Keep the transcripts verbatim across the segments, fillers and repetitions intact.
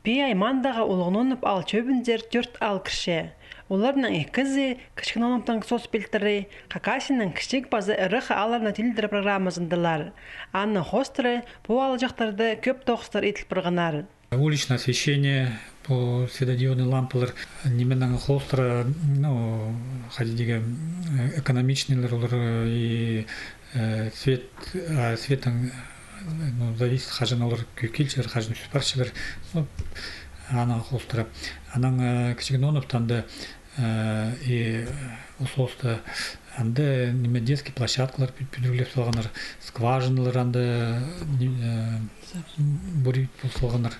Пии аймаандағы Улуғ Нонып аал чӧбінзер тӧрт аал кірче. Оларның ікізі, Кічіг Ноныптың соос пилтірі, Хакасияның кічіг паза ырах аалларына тилідер программазындалар. Аның хоостыра пу аалҷахтарда кӧп тоғыстар иділ парғаннар. Уличное освещение, пу светодиодный лампалар, нименең хоостыра, ну, хайди тигі, э, экономичныйлар олар, э, и, э, свет, а, светтең, э, ну, зависит, хаҷан олар кӧ-, килчелер, хаҷан ӱс парчалар. Ну, анаң хоостыра. Анаң, э, Кічіг Нонып танда, э, и, э, ол сооста анда ниме, детский площадкалар пӱ-, пӱдіріглеп салғаннар, скважиналар анда, э, бурит пол салғаннар.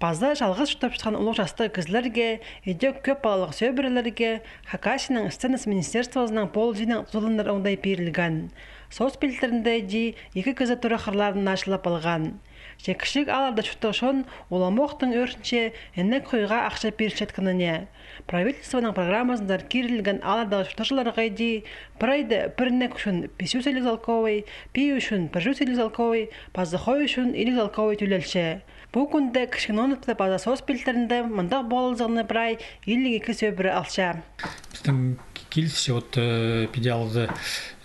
Паза чалғыс чуртапчатхан улуғ частығ кізілерге, идӧк кӧп палалығ сӧбірелерге Хакасияның ыстыныс министерствозының полҷиинаң тузаланар оңдай пирілген. Соос пилтірінде иди ікі кізі тура хырларында чылап алған. Че кічіг аалларда чуртағ чон уламохтың ӧрінче, інек хойға ахча пирчеткеніне. Правительствоның программазынзар кирілген ааллардағы чуртағҷыларға иди прайда пір інек ӱчӱн пис чӱс илиг салковай, пии ӱчӱн пір чӱс илиг салковай, паза хой ӱчӱн илиг салковай тӧлелче. Пу кӱнде Кічіг Нонып паза соос пилтірінде мындағ полызығны прай илиг ікі сӧбіре алча. Пістің килісче, вот, э, піди алза,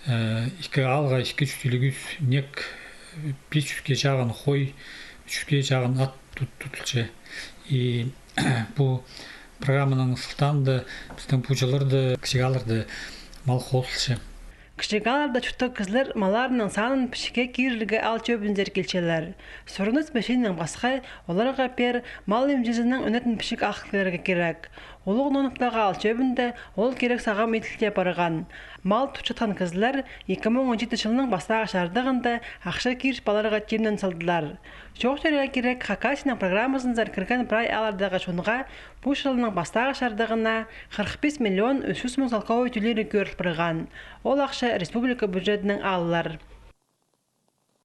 э, ікі аалға ікі чӱс илиг ӱс інек, пис чӱске чағын хой, ӱс чӱске чағын ат тут-, тутылча. И пу программаның сылтаанда пістің пу чылларда кічіг аалларда мал хозылча. Кічіг аалларда чуртағ кізілер малларының санын пічікке кирерге аал чӧбінзер килчелер. Сурыныс пічиинең пасха, оларға пеер мал имҷізінің ӱнетін пічік алып килерге кирек. Улуғ Ноныптағы аал чӧбінде ол кирек сағам иділче парған. Мал тутчатхан кізілер ікі муң он читі чылның пастағы чардығында ахча кирчіп аларға тимнен салдылар. Чоохтирға кирек, Хакасияның программазынзар кірген прай ааллардағы чонға пу чылның пастағы чардығына хырых пис миллион ӱс чӱс муң салковай тӧлирі кӧріл парған. Ол ахча республика бюджетінең алылар.